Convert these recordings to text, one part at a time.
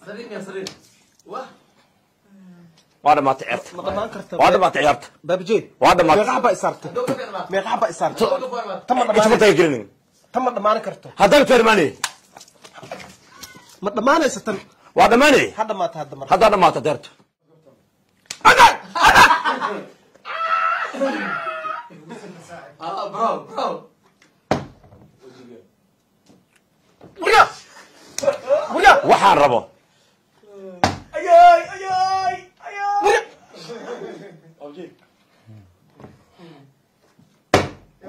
Sariir miya sariir? Wah. Waa dhamaatay ciyaarta. Ma dhamaan karta. Waa dhamaatay ciyaarta. Baabajey. Waa dhamaatay. Meeqa xaba isaartay? Meeqa xaba isaartay? Tan ma Inta dhamaan. fartayga gelinin. Tan ma dhamaan karto. Haddaan feermaanay. Ma dhamaanaysa tan. Waa dhamaanay. Ha dhamaata hadda marka. Haddaa dhamaata deerta. Ah, bro, bro. Waryaa! Waryaa! Waxaan rabo. Ayay, ayay, ayay.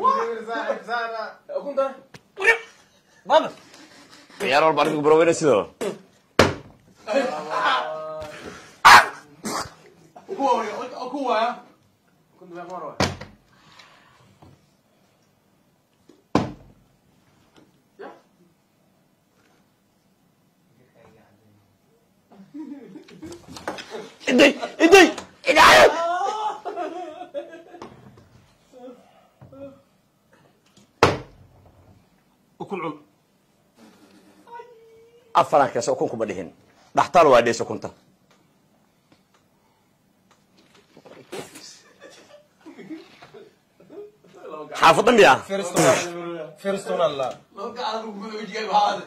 Waryaa! Ukunta. Waryaa! Baaba. Ciyaar walba anigu baroweyna sidoo. Uku waa, uku waa. Ukunta meeqa mar waay? Ya? Iday, iday, iday. Ukun cun. Afaran kaas ukun kuma dhihin. Dhaxtaal waa dhees ukunta. Xaafadda miya? Firstone. Firstone Allah. Loo gacan ugu gudo wajiga waxaad.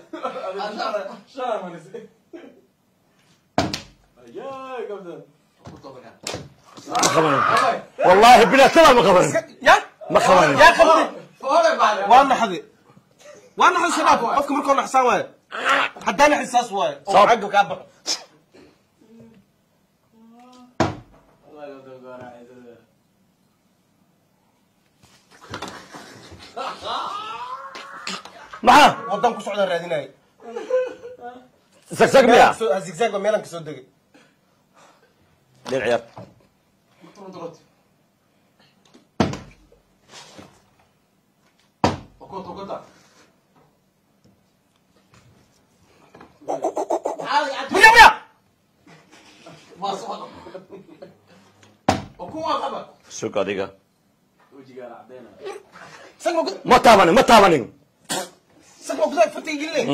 Shan marisay. Ayay, kabtan. Ma qabanin. Wallaahi bilaa talaa ma qabanin. Ya? Ma qabanin. Yaa qabtay? Foore baa. Waa naxday. Waa naxday shabaab. Qofka markuu naxsaan waayo. Haddaan naxsaas waayo. Oo Sabab. Cagga kaa baxo. Wallahi kabtan garaacay. Maxaa? Wadan ku socdaan raadinaya. Zagzag miya? Zigzag waa meelan kasoo degay. Dhil ciyaarta. Ukunta, ukunta. Waryaa, waryaa! Ma socdo. Ukun waa qaba. Sug adiga. Wejigaa la cadeynaya. Sag ma ku Ma taabanin, ma taabanin. Sag ma ku fartay gelinay.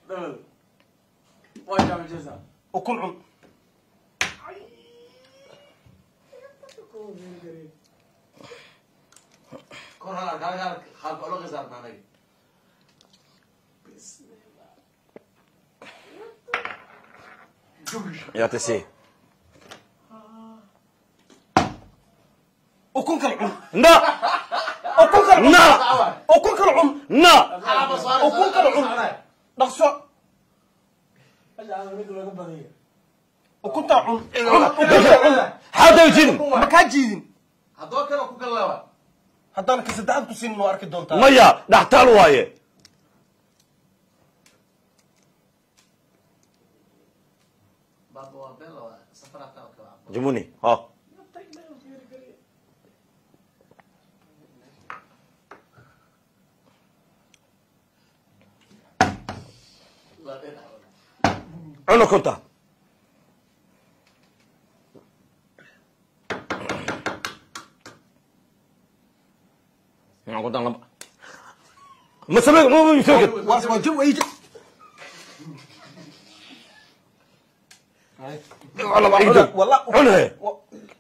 Dabal. Waa jaamijaysaa. Ukun cun. Kor hal hal hal hal loo qisaarnaa anaga. Ciyaarta sii. Ukun kala cun. Na, Ukun kala cun. na, Ukun kala cun. na. Ukun kala cun. Dhaqso. Meesha aan mid laga badiyo. Ukuntaa cun. Cun. Ukuntaa cun. Xaada jiidin. Ma kaa jiidin. Haddoo kale ku kala laaba. Haddaan ka saddexaad ku siinin waa arki doontaa. Maya, dhaxtaal waaye. Baaba waa been waa safaraadka oo kale. Jimuni, ha. La dhinac. Cun ukunta. Ukunta lama. Ma samee, ma ma soo ged. Waa jaw ay Igda. Wallah. Cun he.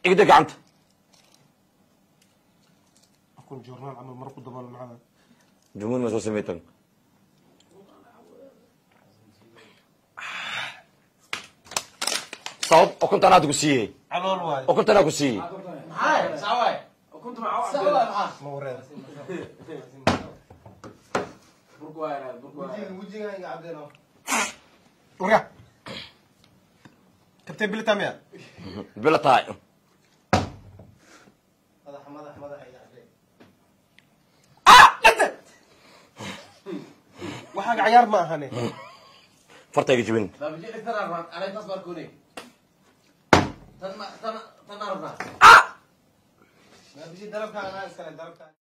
Igda gacanta. Ukun joornaal camal mar ku dabool macaa. Jimuni ma soo sameeytan. Sabab ukunta anaa ku siiyey. Calool waayo. Ukunta anaa ku siiyey. Maxaa? Sawaay. Ukunta maxaa u Sawaay cadeynaya? maxaa? Ma wareer. Burku waa yaraad, burku waa yaraad. Waryaa. Kabtay bilita miya? Bila tahay. Ah! Dhagta! Waxaaga cayaar ma ahane. Fartayga jibin. Baabajey dhigtan rabnaa. Anaga taas baan koonay. Tan ma tan tan rabnaa. Ah!